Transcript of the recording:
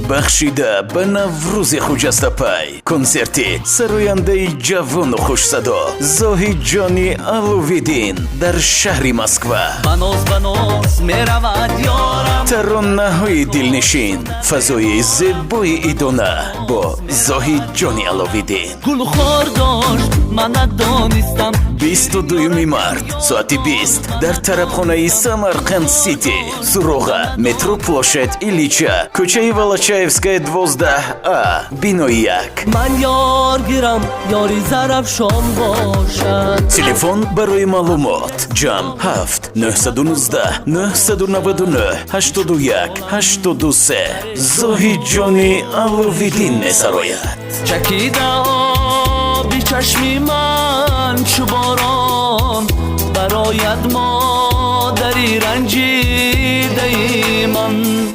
Бахшида ба Наврӯзи хуҷастапай, консерти сарояндаи ҷавону хушсадо Зоҳидҷони Аловиддин дар шаҳри Москва. Баноз, баноз меравад ёрам. Таронаҳои дилнишин, фазои зебои идона бо Зоҳидҷони Аловиддин. Гулхор дошт, ман надонистам. 22 март, соати 20, дар тарабхонаи Самарқанд Сити. Суроға: метро Площадь Ильича, кӯчаи Волочаевская, 12А, бинои 1. Ман ёр гирам, ёри Зарафшон бошад. Телефон барои маълумот: +7 919 999 81 83. Зоҳидҷони Аловиддин месарояд. Чакида оби чашми ман чу борон, барояд модари ранҷидаи ман.